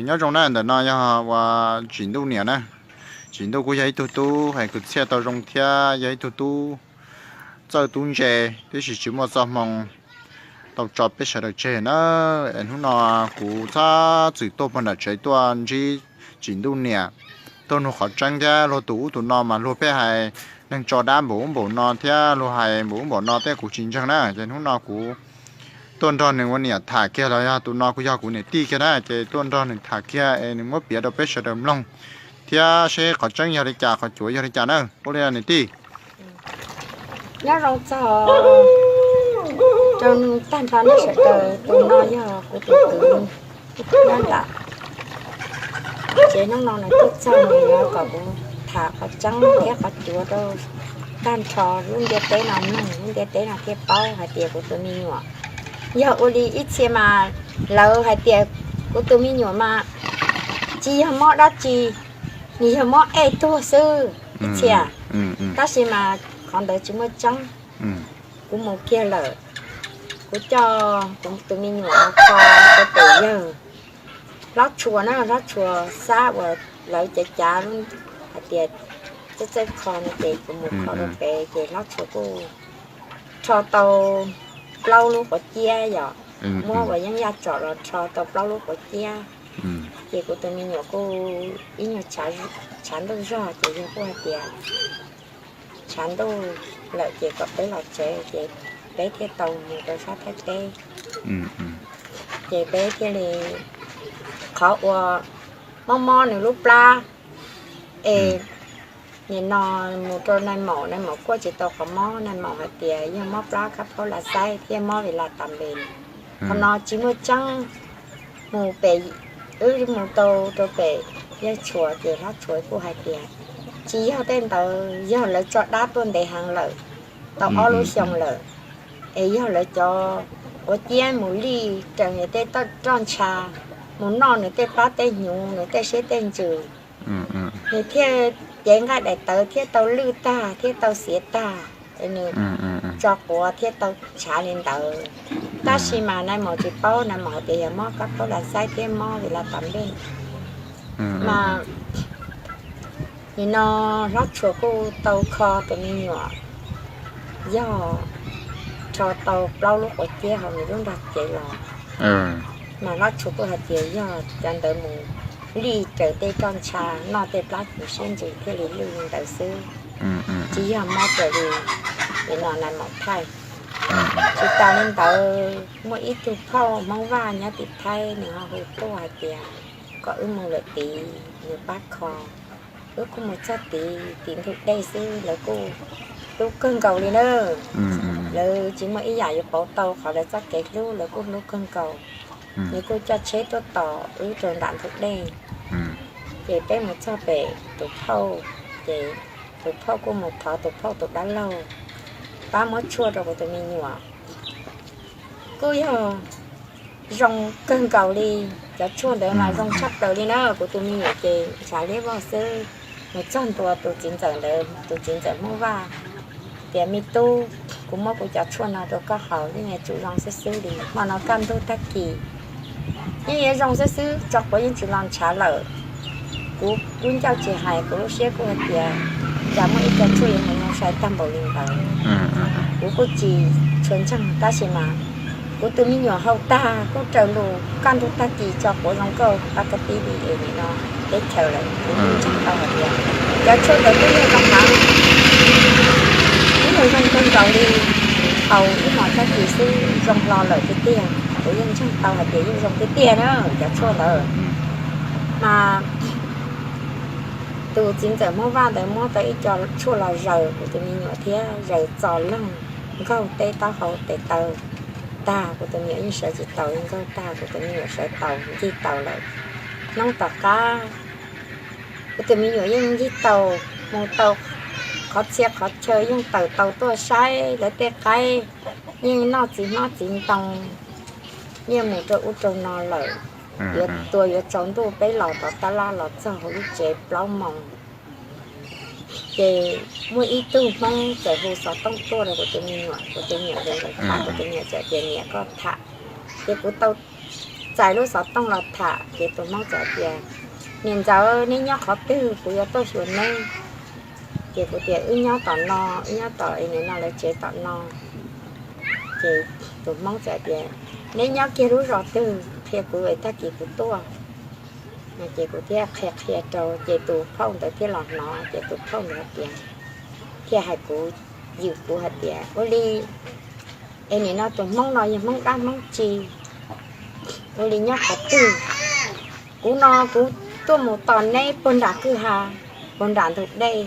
Nyob zoo na, ntawm no yog uas Tsim Ntuj niam na. Tsim Ntuj kuj yog ib tug tub hais kwv txhiaj tau zoo thiab yog ib tug tub txawj tub ntse, tiam sis tsis muaj txoj hmoo tau tso peb sawv daws tseg na. Es hnub no kuv txhob txwm tuaj puag nram tsev tuaj ntsib Tsim Ntuj niam, tuaj nug qhov tseeb thiab luag tus ub tus no mas luag pheej hais neeg tso dab npaum ub npaum no thiab luag hais npaum ub npaum no tej kuv tsis ntseeg na. Ces hnub no kuv tuaj nrog nws ua niam tham kiag los yog tus no kuj yog kuv niam tij kiag na, ces tuaj nrog nws tham kiag es nws muab piav rau peb sawv daws mloog thiab seb qhov tseeb yog li cas qhov cuav yog li cas na. Ua li niam tij. Nyob zoo txog rau tag nrho nej sawv daws, tus no yog kuv tus kwv nyob nram tsev. Hnub no nws tuaj txog nws yuav kom kuv tham qhov tseeb thiab qhov cuav rau tag nrho lub ntiaj teb no mloog, lub ntiaj teb no thiaj paub hais tias kuv tus me nyuam yog ua li ib txhia mas lawv hais tias kuv tus me nyuam mas tsis yog mob dab tsi, nws yog mob ej tuag xwb ib txhia. Tab sis mas qhov ntawd tsis muaj tseeb. Kuv mus kiag lawm, kuv coj kuv tus me nyuam mus kho rau pem yawg hlob tshua na, hlob tshua xab uas lawv cav cav hais tias txawj txawj kho no ces kuv mus kho rau pem ces hlob tshua kuj rho tau plaub lub quav ciab yom, muab uas yeeb yaj tsom los rho tau plaub lub quav ciab. Ces kuv tus me nyuam kuj ib nyuag tshav ntuj zog ces yawg kuj hais tias tshav ntuj lawm ces kom peb los tsev ces peb thiaj tau mus rau sab Thaib teb. Ces peb thiaj li, qhov uas mob mob nws lub plab es nim no mus rau nais maum, nais maum kuaj tsis tau qhov mob, nais maum hais tias yog mob plab kab phaub las xaib thiab mob vim las tas npes. Qhov no tsis muaj tseeb. Mus pem, wb mus tau rau pem yawg tshua ces hlob tshua kuj hais tias tsis yog tej ntawd, yog lawv tso dab tuaj ntev heev lawm, tau ob lub xyoo lawm, es yog lawv cov quav ciab mus lij raws nws tej roj ntsha, mus noj nws tej plab tej hnyuv, nws tej siab tej ntsws, nws thiaj cev nqaij daim tawv thiab tau lwj tag thiab tau xiav tag, nws tso quav thiab tau ntshav li ntawd. Tab sis mas nais maum tsis paub, nais maum tias yog mob kab phaub las xaib thiab mob vim las tas npes. Mas nim no hlob tshua kuj tau kho tus me nyuam, yog rho tau plaub lub quav ciab hauv nws lub nrog cev los. Mas hlob tshua kuj hais tias yog cov ntawd mus lij raws tej roj ntsha, noj tej plab hnyuv siab ntsws thiaj li lwj li ntawd xwb, tsis yog mob raws li nim no nais maum thaij. Tsis tas li ntawd, muaj ib tug phauj Hmoob Vaj nyob tim Thaib, nws ho hu tuaj hais tias kom wb mus lawm tid, nws pab kho. Wb kuj mus txog tid, tim ntug dej xwb lawv kuj hlub kawg nkaus li na. Lawv tsis muaj ib yam yuav pauv tau qhov lawv txoj kev hlub, lawv kuj hlub kawg nkaus. Nws kuj coj tsheb tuaj tos wb rau nram ntug dej. Ces peb mus txog pem tus phauj, ces tus phauj kuj mus thov tus phauj tus dab laug pab muab tshuaj rau kuv tus me nyuam. Kuj yog zoo kawg nkaus li, cov tshuaj ntawd mas zoo tshaj plaws li na. Kuv tus me nyuam ces ntshav liab vog xwb. Mus txog ntua tus txiv ntxawm ntawd, tus txiv ntxawm Hmoob Vaj tias, me tub, kuv muab kuv cov tshuaj no rau koj haus, yeej yuav tsum zoo xwb xwb li. Hmo no kaj ntug tag kis yeej yuav zoo xwb xwb, tso quav yeej tsis los ntshav lawm. Kuv lub ncauj tsis hais, kuv lub siab kuj hais tias cas muaj ib co tshuaj yuav mus zoo sai tag npaum li ntawd. Kuv kuj tsis tshua ntseeg, tab sis mas kuv tus me nyuam haus tag kuj raws lus, kaj ntug tag kis tso quav zoo nkauj pab kab tib li es nim no teb chaws lawm, kuv yeej ntseeg tau hais tias cov tshuaj ntawd kuj yog zoo heev, kuj yog zoo kawg nkaus li. Haus ib hmos tag kis xwb zoo hlo lawm tiag tiag, kuv yeej ntseeg tau hais tias yeej zoo tiag tiag na cov tshuaj ntawd. Mas tus txiv ntxawm Hmoob Vaj ntawd muab tau ib co tshuaj los zaws kuv tus me nyuam thiab zaws txo loog, nkaug teb taub hau tes taw tag, kuv tus me nyuam yeej sawv tsis taus li, nkaug tag kuv tus me nyuam sawv taus ncig taus lawm. Hnub tom qab kuv tus me nyuam yeej ncig taus mus tau qhov txhia qhov chaw, yeej tawm taus tuaj saib lawv tej qaib, yeej noj txiv hmab txiv ntoo, yeej mus rau ub rau no lawm. Yuav tua yuav tsaus ntuj peb los tom tab laj los txog hauv lub tsev plaub moos. Ces muaj ib tug Hmoob txawm hu xov tooj tuaj rau kuv tus me nyuam, kuv tus me nyuam txawm nkees tham, kuv tus me nyuam txawm tias, niam, koj tham. Ces kuv tau txais lub xov tooj los tham ces tus Hmoob txawm tias, niam ntxawm, neb nyob qhov twg, kuv yuav tuaj xyuas neb. Ces kuv tias wb nyob tom no, wb nyob tom nim no lawv tsev tom no. Ces tus Hmoob txawm tias, neb nyob kiag lub zos twg qhia kuv es tag kis kuv tuaj. Ces kuv thiaj qhia qhia rau ces tus phauj ntawd thiaj los hnov ces tus phauj ntawd hais tias, thiaj hais kuv, yws kuv hais tias, ua li es nim no tus Hmoob no yog Hmoob dab Hmoob tsi? Ua li nyob qhov twg? Kuv no kuv tuaj mus tos neb puag nram kwj ha, puag nram ntug dej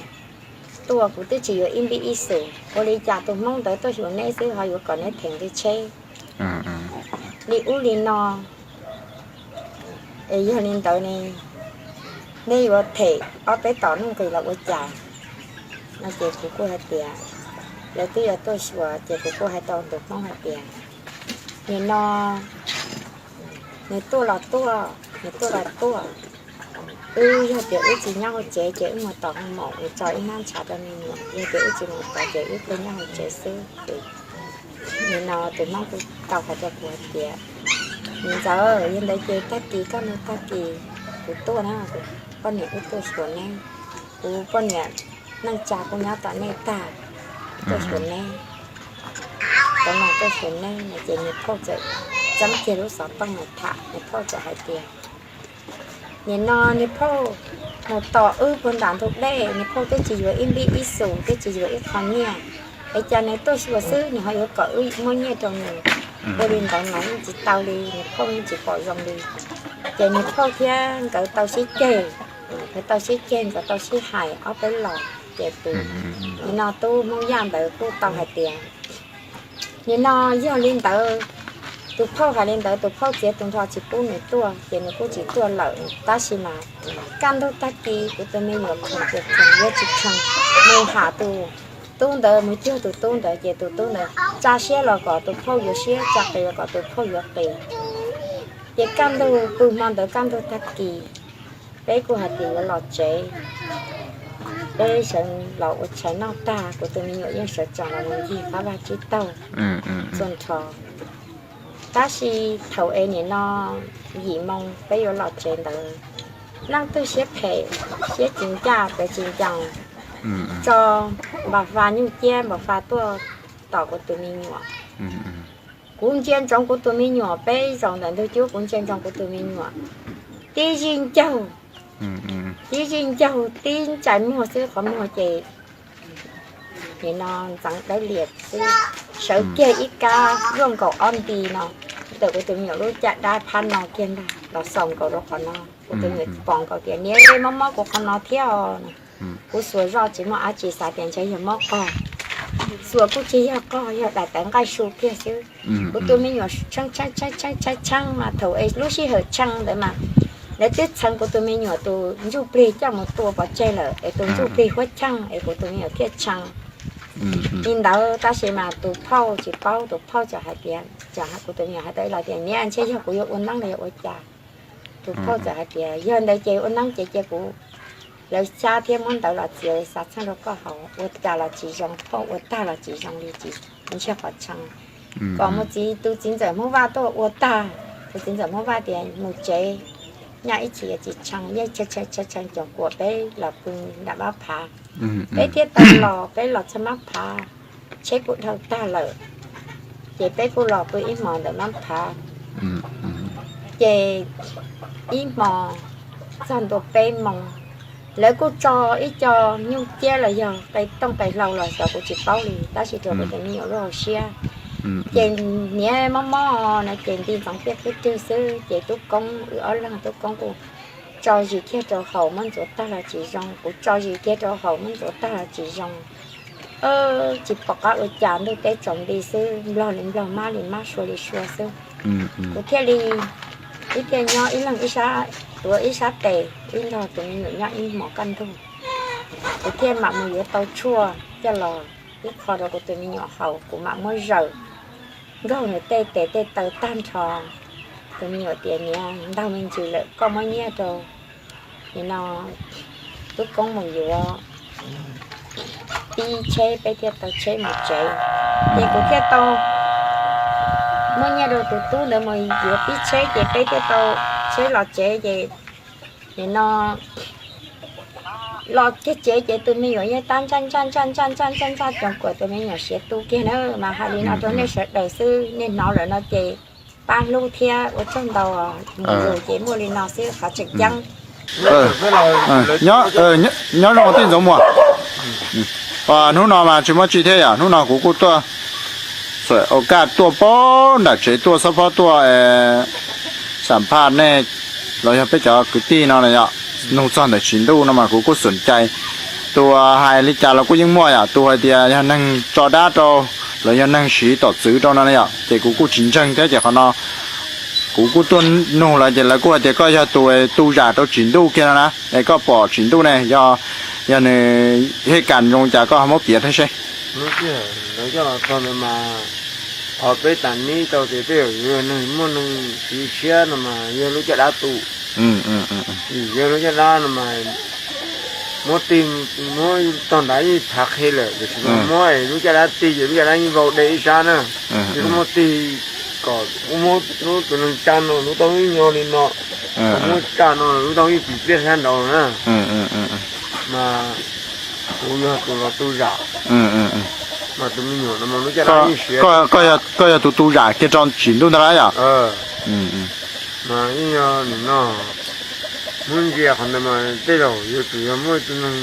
tuaj, kuv twb tsis yuav ib npib ib xus. Ua li cas tus Hmoob ntawd tuaj xyuas neb xwb ho yuav kom neb them nqi tsheb li ub li no? Es yog li ntawd ne, neb yuav them ob peb tom nuj nqis los ua cas? No ces kuv kuj hais tias, lawv twb yuav tuaj xyuas ces kuv kuj hais rau tus Hmoob hais tias, nim no nws tuaj los tuaj, nws tuaj los tuaj. Wb yog tias wb tsis nyob hauv tsev ces wb mus tom hoo maum mus tso ib hnab ntshav rau me nyuam, yog tias wb tsis mus tod ces wb kuj nyob hauv tsev xwb. Nim no tus Hmoob kuj tau hais rau kuv hais tias, niam ntxawm, yog ntawd ces tag kis kaj ntug tag kis kuv tuaj na, kuv poj niam wb tuaj xyuas neb, kuv poj niam neej tsa kuj nyob tom nej tag, tuaj xyuas neb, tau no tuaj xyuas neb no. Ces nws phauj txawm txeeb kiag lub xov tooj mus tham, nws phauj txawm hais tias, nim no nws phauj mus tos wb puag nram ntug dej, nws phauj twb tsis yuav ib npib ib xus, twb tsis yuav ib qho nyiaj, es cas nws tuaj xyuas xwb nws ho yuav kom wb muab nyiaj rau nws? Ua li ntawd mas yeej tsis tau li, nws phauj yeej tsis pom zoo li. Ces nws phauj thiab nkawd tau sib ceg, nkawd tau sib ceg, nkawd tau sib hais ob peb los, ces tus nim no tub Hmoob Yaj ntawd kuj tau hais tias, nim no yog li ntawd, tus phauj hais li ntawd, tus phauj txiav tus nrho tsis pub nws tuaj ces nws kuj tsis tuaj lawm. Tab sis mas kaj ntug tag kis kuv tus me nyuam khoom ces khoom, yuav tsis khoom, mus ham tus tub ntawd, mus cuag tus tub ntawd ces tus tub ntawd tsa siab los kom tus phauj yuav siab, tsa qis los kom tus phauj yuav qis. Ces kaj ntug pw hmo ntawd kaj ntug tag kis, peb kuj hais tias yuav los tsev, peb sawv los ua tshais noj tag, kuv tus me nyuam yeej sawv tsees los mus ncig qab vaj tsib taug txhua nrho. Tab sis thaum es nim no yim moo peb yuav los tsev ntawd, leej twg siab phem, siab tsis ncaj, pes tsis ncees, tso npam fa nyuj ciab npam fa tuaj tom kuv tus me nyuam. Kuv ntsia ntsoov kuv tus me nyuam, peb zaum ntawm ntug cub kuv ntsia ntsoov kuv tus me nyuam, tib zij ncaug, tib zij ncaug tib ntsais muag xwb, qhov muag ces nim no ntxeev dawb lias xwb, sawv kiag ib kab zuaj nkaus ob nti no ntawm kuv tus me nyuam lub caj dab phab no kiag ntag los xaus nkaus rau qhov no. Kuv tus me nyuam pom nkaus tias niam, mob mob kuv qhov no thiab os. Kuv xuas zoj tsis muaj dab tsi, xav tias ntshe yog mob qog. Xuas kuj tsis yog qog, yog daim tawv nqaij su kiag xwb. Kuv tus me nyuam tshee tshee tshee tshee mas thaum es lub sij hawm tshee ntawd mas lawv twb txheev kuv tus me nyuam tus ntsuj plig coj mus tua pov tseg lawm es tus ntsuj plig huab cheej es kuv tus me nyuam thiaj tshee li ntawd. Tab sis mas tus phauj tsis paub, tus phauj txawm hais tias, kuv tus me nyuam hais tau ib los tias niam, ntshe yog kuv yuav ua neeb los yog ua cas. Tus phauj txawm hais tias yog ntawd ces ua neeb ces cia kuv lawv xyab thiab muab ntawv los txiav xav txheej rau koj haus, ua cas los tsis zoo, phauj ua tag los tsis zoo li, tsis ntshiag qhov tshee. Kom mus txiv, tus txiv ntxawm Hmoob Vaj tuaj ua tag, tus txiv ntxawm Hmoob Vaj tias mus tsev, nyob ib chim yuav tsis tshee, yeej tshee tshee tshee tshee coom kuam peb los pw nram Mab Phav. Peb thiaj tau los, peb los txog Mab Phav, tsheb kuj dhau tag lawm, ces peb kuj los pw ib hmos ntawm Mab Phav. Ces ib hmo txog ntua peb moo, lawv kuj tso ib co nyuj ciab los yog qe tooj qe hlau los xyov kuv tsis paub li, tab sis rau kuv tus me nyuam lub hauv siab. Ces niam mob mob no ces nti ntxoov tiaj qwb rwg xwb, ces tub koob wb ob leeg tub koob kuj tso zis kiag rau haus muab ntxuav tag los tsis zoo, kuv tso zis kiag rau haus muab ntxuav tag los tsis zoo. Tsis pom qab ua cas, ntuj teb tsaus nti xwb, nplog li nplog, mab li mab, sua li sua xwb. Kuv thiaj li, wb thiaj nyob ib leeg ib sab, tuav ib sab tes, wb nrog tus me nyuam nyob ib hmos kaj ntug. Kuv thiaj mam mus yuav tau tshuaj coj los wb kho rau kuv tus me nyuam haus, kuv mam muab zaws nkaug nws tej tes tej taw tag nrho. Tus me nyuam tias niam, ntaug me ntsis lawm, koj muab nyiaj rau nim no tub koob mus yuav tib tsheb, peb thiaj tau tsheb mus tsev. Ces kuv thiaj tau Muab nyiaj rau tus tub ntawd mus yuav pib tsheb ces peb thiaj tau tsheb los tsev ces nim no los kiag tsev ces tus me nyuam yeej tab ntsaj ntsaj ntsaj ntsaj ntsaj ntsaj ntsaj coos kuam tus me nyuam siav tu kiag na. Mas hais li no rau nej sawv daws xwb, nej hnov lawm no ces pab hlub thiab ua tsaug ntau. Mus yus ces muaj li no xwb qhov tseem ceeb. Nyob zoo tij ntxoov muag. Hnub no mas tsis muaj tsi thiab yom, hnub no kuv kuj tuaj xuam au kaj tuaj pab nram tsev tuaj xob phob tuaj xam phaj nej los yog peb cov kwv tij no yom, nug txog ntawm tsim ntuj no mas kuv kuj xum cai. Tus hais li cas los kuj yeej muaj yom, tus hais tias yog neeg tso dab rau los yog neeg siv tom txwv rau no yom, ces kuv kuj tsis ntseeg thiab ces qhov no kuv kuj tuaj nug lawv ces lawv kuj hais tias koj yog tus tu zam rau tsim ntuj kiag no na, es koj pom tsim ntuj ne yog, yog nws hej kas zoo cas koj ho muab piav thiab seb. Qhov peb tas nib tau tias tej zaum yog neeg muaj neeg siv siab no mas yog lub caj dab tu. Yog lub caj dab no mas muab tig, muab tog nrad yeej txhav qhi lawm, tiam sis mas muab lub caj dab tig ces lub caj dab yeej vau dej ib sab na. Ces koj muab tig kom muab lub tus neeg tsa no lub taub hwb nyob li no, muab tsa no lub taub hwb pim pliaj sab nraud na. Mas kuv yog tus los tu zam, mas tus me nyuam no mas lub caj dab yeej siav. Koj yog tus tu zam kiag rau tsim ntuj ntag lawm yom? Mas yeej yog nim no muab ntsia qhov ntawd mas tej zaum yuav tsum yog muaj tus neeg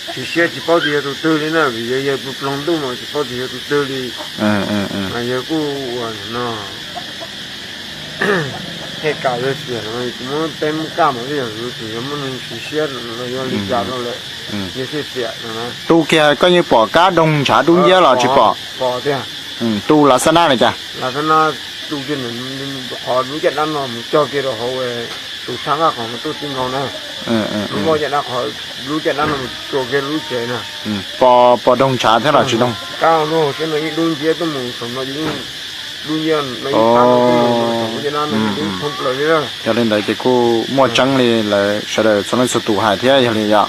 tsis siab tsis paub tias yog tus twg li na, vim yog yawg ploog ntuj mas tsis paub tias yog tus twg li. Mas yawg kuj ua nim no hej kas yawg xiam los kuv muab teb muab kaj mas tej zaum yuav tsum yog muaj neeg tsis siab los yog li cas rau lawm, yawg thiaj xiam no na. Tu kiag koj yeej pom kab doog ntshav dub nciab los tsis pom? Pom tiag. Tu lav xab nab li cas? Lav xab nab tu kiag qhov lub caj dab no mus cog kiag rau hauv tus tshaj nqaj qhov tuaj txij nkaus na. Lub caj dab, qhov lub caj dab no mus tsuas kiag lub tsev na. Pom, pom doog ntshav thiab los tsis doog? Kab lub hauv siab no yeej dub nciab tuaj mus saum no, dub nciab no yeej pab tuaj mus saum lub caj dab no yeej dub thoob plaws li na. Yog li ntawd ces kuj muaj tseeb li lawv sawv daws txhua leej txhua tus hais thiab yog li yom?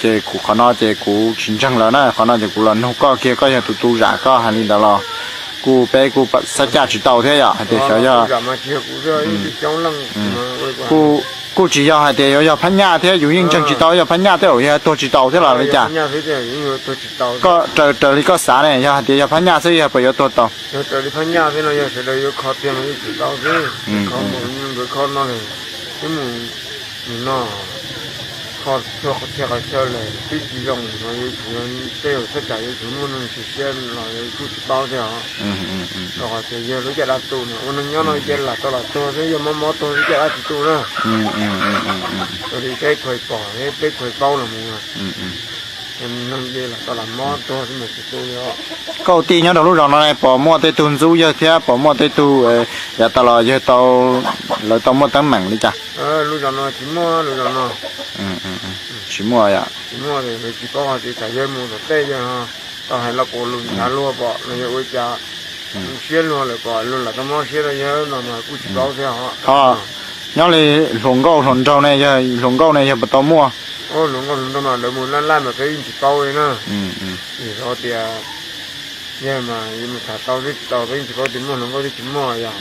Ces kuv qhov no ces kuv tsis ntseeg lawv na, qhov no ces kuv los nug koj kiag, koj yog tus tu zam koj hais li ntawd los kuj peb kuj xav caj tsis tau thiab yom, hais tias xyov yog kuj tsis yog hais tias yuav yog phab nyaj thiab, yus yeej ntseeg tsis tau yog phab nyaj thiab, yog tuag tsis tau thiab los li cas? Koj raws, raws li koj xav ne, yog hais tias yog phab nyaj xwb yog puas yuav tuag tau? Raws li phab nyaj xwb no yog sawv daws yuav kho tiag mas yeej tsis tau xwb. Kho no twb mus nim no kho txhua qhov chaw lawm twb tsis zoo no, yuav tsum tej zaum thaj tsam yuav tsum muaj neeg tsis siab los kuj tsis paub thiab os. Rau qhov tias yog lub caj dab tu no ua neeg nyob no ces lam tau lam tuag xwb, yog mob mob tuag lub caj dab tsis tu na. Ua li peb khuas pom peb khuas paub los mus. Neeg ces lam tau lam mob tuag xwb mas tsis tu li os. Koj ua tij nyob rau lub zos no ne pom muaj tej tug ntxub yawg thiab pom muaj tej tug yav tas los yawg tau, lawv tau muaj teeb meem li cas? Lub zos no tsis muaj, lub zos no tsis muaj yom. Tsis muaj, tsis paub hais tias tsam yawg mus tom tej yawg tau hais los puas lus ntshav luag pom los yog ua cas, siab luag lawm pom luag lam tau mob siab rau yawg no mas kuj tsis paub thiab os. Nyob li hluas nkauj hluas nraug ne, yog hluas nkauj ne yog puas tau muaj? Hluas nkauj hluas nraug mas lawv mus laj laj mas peb yeej tsis paub li na. Vim rau tias yawg mas yuav mus tham tau thiab tsis tau peb yeej tsis paub tias muaj hluas nkauj thiab tsis muaj yom.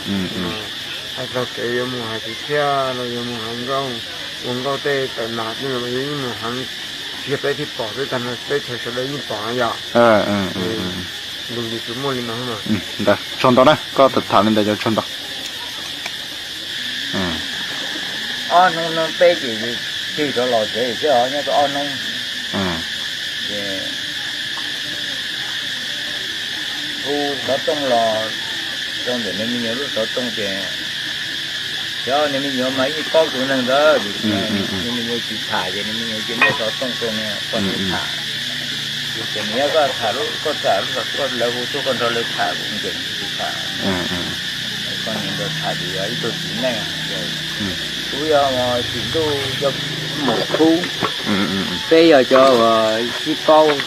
Hais txog kev yuav mus hais kwv txhiaj los yuav mus hais nkauj, ua nkauj tej tawm nas tej no mas yog yeej mus heev, tsis yog peb thiaj pom xwb, tag nrho peb chaw sawv daws yeej pom na yom. Lus nws tsuas muaj li no. Ntawd tsaug ntau na, koj tham li ntawd cov tsaug ntau. Ob hnub no peb ces tig rov los tsev thiab os, nyob tau ob hnub ces hu xov tooj los rau ntawm nws me nyuam lub xov tooj ces cov nws me nyuam mas yeej paub tus neeg ntawd, nws me nyuam tsis tham ces nws me nyuam cia muab xov tooj rau nws poj niam tham. Ces nws yog koj tham lub, koj tham lub, koj lawv hu tuaj koj nrog lawv tham kuv nkees tsis tham. Koj nrog tham ces yog ib tug txiv neej, kuv yog tsim ntuj yog mus khub, peb yog cov uas sib paub.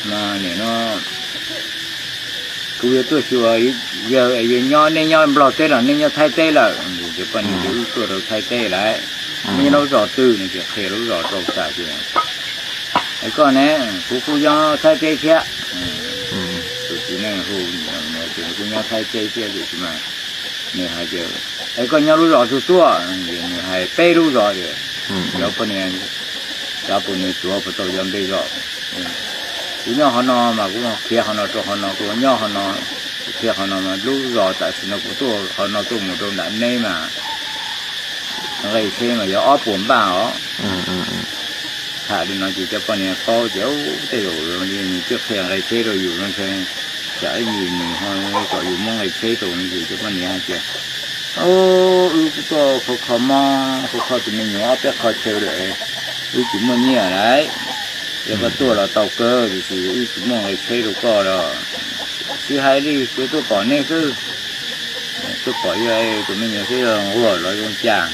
Mas nim no kuv yuav tuaj xyuas, yog nyob, nej nyob Nplog teb los nej nyob Thaib teb lawm? Ces poj niam tias wb tuaj rau Thaib teb lawm. Nej nyob lub zos twg? Nws tias qhia lub zos rau tas ces, es koj ne? Kuv kuj nyob Thaib teb thiab. Tus Txiv neej hu, kuv nyob Thaib teb thiab tiam sis mas nws hais tias, es koj nyob lub zos twg tuaj? Nws hais peb lub zos tias, cov poj niam, cov poj niam tuav puas tau cov npe zos. Kuv nyob qhov no mas kuv khiav qhov no rau qhov no, kuv nyob qhov no, kuv khiav qhov no mas lub zos tam sim no kuv tuaj qhov no tuaj mus rau nram neb mas nqe tsheb mas yog ob puas npaj os. Tham li no ces cov poj niam paub tias, ub, tej zaum nws twb qhia nqe tsheb rau yus no ntshe, tsam ib ntsis nws ho kom yus muab nqe tsheb rau no ces cov poj niam hais tias, wb kuj tuaj kho kho mob, kho kho tus me nyuam ob peb qho chaw lawm, wb tsis muaj nyiaj lawm. Yog koj tuaj los tau kawg, tiam sis wb tsis muaj nqe tsheb rau koj los. Tsis hais li, kuv tuaj pom neb xwb, tuaj pom yog tus me nyuam xwb los nquag los zoo cas.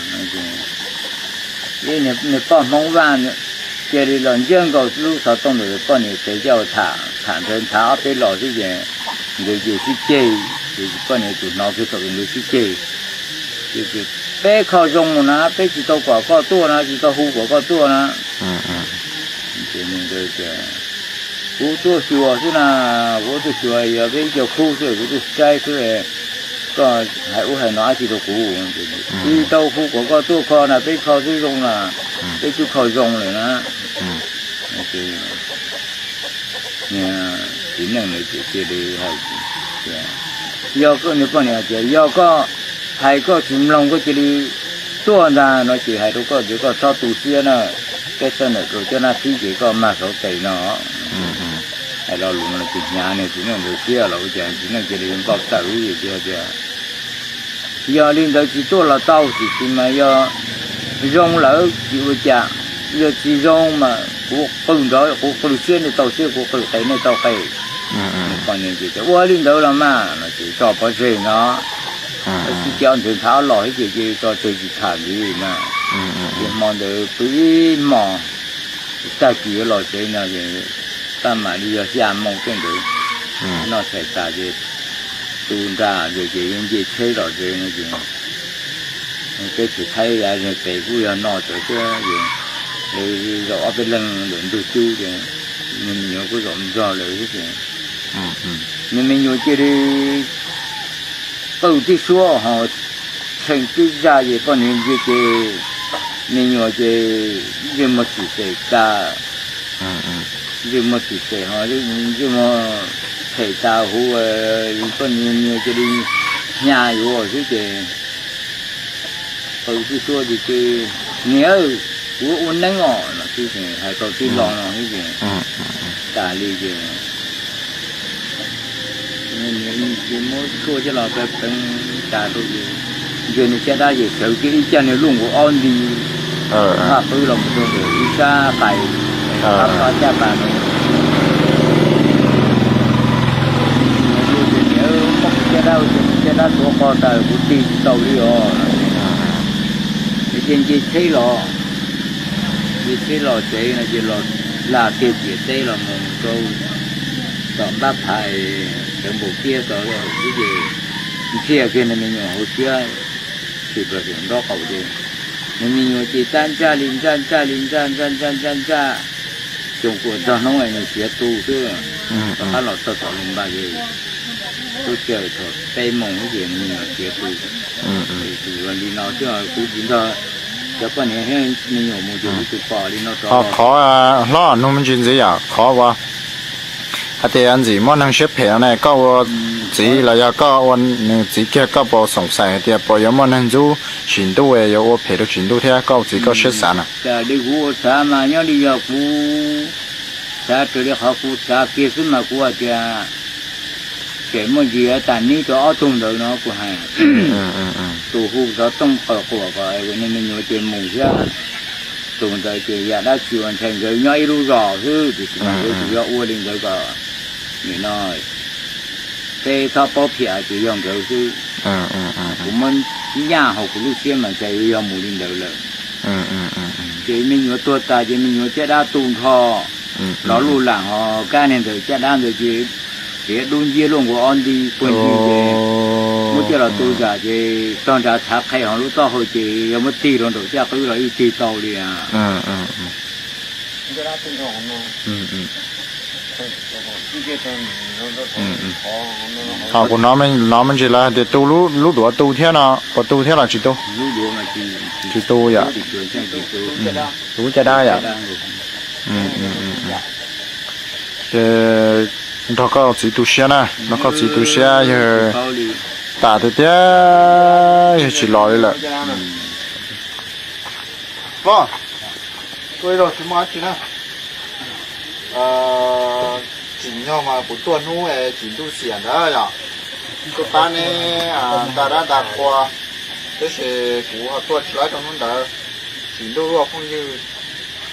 Ib niag poj Hmoob Vaj cia li los ntsiab nkaus lub xov tooj ntawm poj niam tsev coj tham, tham ntawd nthav ob peb los xwb ces nkawd ces sib ceg, ces poj niam tus hnov kiag thaum nkawd sib ceg, ces peb kho zoo na, peb tsis tau kom koj tuaj na, tsis tau hu kom koj tuaj na. Ces nkawd tias, kuv tuaj xyuas xwb na, kuv tuaj xyuas yog peb ib co khub xwb, kuv tuaj saib xwb, koj hais ub hais no dab tsi rau kuv? Tsis tau hu kom koj tuaj kho na, peb kho xwb zoo na, peb twb kho zoo lawm na. Txiv neej lawv ces cia li hais tias, yog koj, nws poj niam tias yog koj hais koj tsis mloog koj cia li tuaj ntag no ces hais rau koj tias koj txhob tu siab na, peb txhob ntawm rau cov nab thib ces koj mag saud tes no. Hais lo lus no ces hnyav niag txiv neej ntawd siab los ua cas txiv neej cia li nkauj tawm tias, yog li ntawd tsis tuaj los tau, tiam sis mas yog zoo lawm tsis ua cas, yog tsis zoo mas kuv qw nrov, kuv qw siab nej tau siab, kuv qw qe nej tau qe. Poj niam ces tias ua li ntawd los mas no ces tso pov tseg no. Sib ceg nthwv nthav los thiab ces cia li tso tseg tsis tham ntxiv na. Ces hmo ntawd pw ib hmos, tag kis yuav los tsev no ces tab mam li yog xya moo tej ntawd, noj tshais tas ces tu nra ces yeej nce tsheb los tsev no ces teb chaws Thaib yav zeeg pem kuj yog no tawm thiab ces zaum ob peb leeg ntawm ntug cub ces nws me nyuam kuj zaum nrog lawv thiab ces nws me nyuam cia li qw tib suab ho tshee tib zaj ces poj niam ntsia ces me nyuam ces ntsej muag txim xeem tas, ntsej muag txim xeem ho ntsej muag phem tas huv, poj niam me nyuam cia li hnyav yuav xwb ces qw tib suab ces, niam, kuv ua neeb os no xwb ces hais tau tib lo no xwb ces tas li ces ces muab tshuaj coj los pleev pleev tas rau ces ntsia nws caj dab ces sawv kiag ib cag nws luj nkaus ob nti, haj qwb los mus rau ntawm ib sab qais, qab pab caj pas no. Niam, niam, muab kuv caj dab ua cas kuv caj dab tuav qo tas kuv tig tsis tau li os. Ces nce tsheb los, nce tsheb los tsev no ces los hla kiag ciam teb los mus rau tom npab phav es sawv npaum kiag tod xwb ces ntxhiaj kiag nws me nyuam hauv siab, tshwm plaws saum nraub qaum ces nws me nyuam ces tab ntsaj li ntsaj, ntsaj li ntsaj, ntsaj ntsaj ntsaj ntsaj, xyoo kuas txog hnub nws khiav tu xwb. Rov qab los txog tom lub npaj ces lub sij hawm thaum peb moos ces nws me nyuam khiav tu. Ces tus li no xwb kuv tsis nrog cov poj niam thiab me nyuam mus ces kuv tsis pom li no rov los. Qhov hlob nug me ntsis ntxiv yom, qhov uas hais tias ntxim muaj neeg siab phem no ne, koj ua txiv los yog koj ua nws txiv kiag koj puas xoom xaim hais tias puas yuav muaj neeg ntxub Tsim Ntuj, yuav ua phem rau Tsim Ntuj thiab koj ua txiv koj siab xav na? Cas li kuv ua xav mas nyob li yog kuv xav raws li qhov kuv xav kiag xwb mas kuv hais tias tseem muaj ntsis tas nib rau ob tug ntawd no kuv hais. Tus hu xov tooj qawm quas kom nws me nyuam ces mus thiab. Tus ntawd ces yam dab tsi uas ntshai nkawd nyob ib lub zos xwb tiam sis mas nkawd tsis yog ua li ntawd kom nim no peb txhob paub phiam ces yog nkawd xwb. Kuv muab nyaj hauv kuv lub siab mas ntshai yog mus li ntawd lawm. Ces me nyuam tuag tas ces me nyuam caj dab tu nrho, los luj lam ho kab niag ntawd caj dab ntawd ces riav dub nciab luaj nkaus ob nti puag ncig ces muab coj los tu zam ces tog nrad txhav qhe ho lub taub hau ces yog muab tig rau nraum caj qwb los yeej tig tau li. Thaum kuv hnov me ntsis lawv hais tias tu lub duav tu thiab no, puas tu thiab los tsis tu? Tsis tu yom? Tu lub caj dab yom? Ces nrog koj txiv tu siab na, nrog koj txiv tu siab, yog tas tiag tiag yog tsis los li lawm. Tuaj ib zaug tsis muaj dab tsi na. Tsim nyog mas kuv tuaj hnub es tsim ntuj xiam ntawd yom, tuaj pab neb nta dab nta qhua, tab sis kuv ho tuaj tsis laib rau hnub ntawd, tsim ntuj luaj phooj ywg.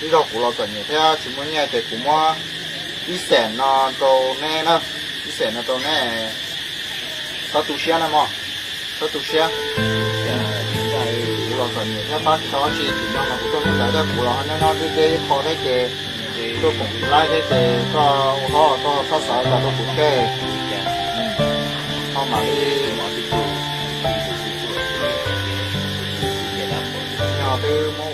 Ib zaug kuv los txom nyem thiab tsis muaj nyiaj ces kuv muab ib xees no rau neb na, ib xees no rau neb, txhob tu siab na mog, txhob tu siab. Kuv los txom nyem thiab pab tsis tau dab tsi, tsim nyog mas kuv tuaj hnub ntawd thiab kuv los ho nyob nyob deb deb ib qho thiab ces tuaj koom tsis laib thiab ces koj ua hauj koj txhob xav li cas rau kuv thiab. Ho mam li, yog twb